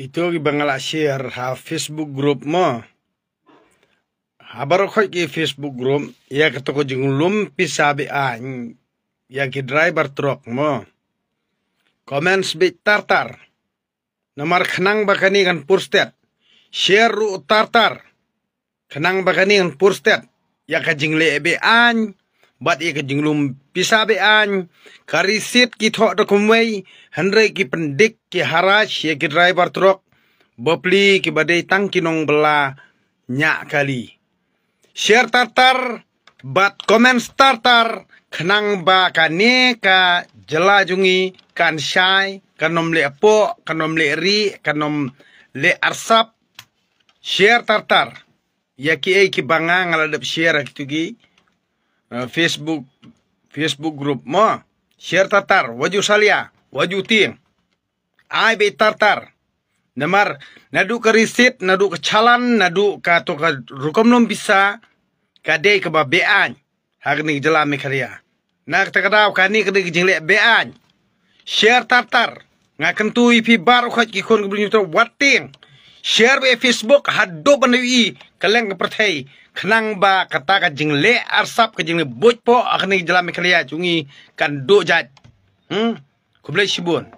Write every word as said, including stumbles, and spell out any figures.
Ito ki ba nga la share ha Facebook group mo. Ha baroh khoit ki Facebook group, ïa kato ka jinglum pisa be-aiñ ïa ki driver truck mo. Comments beit tar tar. Namar khnang ba kane kan pur stet. Share ruh tar tar. Khnang ba kane kan pur stet ïa ka jingleh be-aiñ bad ïa ka jinglum pisa be-aiñ. Ka receipt ki thoh da kumwei, hynrei ki pyndik ki harass ïa ki driver truck bapli ki ba dei tang ki nongbylla ñiah kali. Share tar tar bad comments tar tar, khnang ba kane ka jylla jong ngi kan shai, kan ym leh poh, kan ym leh rieh, kan ym leh arsap. Share tar tar. Ïa kiei ki ba nga nga la dep share ha kitu ki, eh, Facebook, Facebook group mo. Share tar tar, wat ju salia, wat ju tieng. Ai beit tar tar. Namar naduh ka receipt, naduh ka challan, naduh kato ka rukom lum pisa, ka dei kaba be-aiñ ha kane ka jylla Meghalaya. Na kata ka daw kane ka dei ka jingleh be-aiñ. Share tar tar. Nga kyntu ïa phi baroh khoit ki khun ki briew, wat tieng. Share beit Facebook haduh ban ïohi ka liang ka pyrthei, khnang ba kata ka jingleh arsap, ka jingleh buit poh ha kane ka jylla Meghalaya jong ngi kan duh jait. Hmm. Khublei shibun.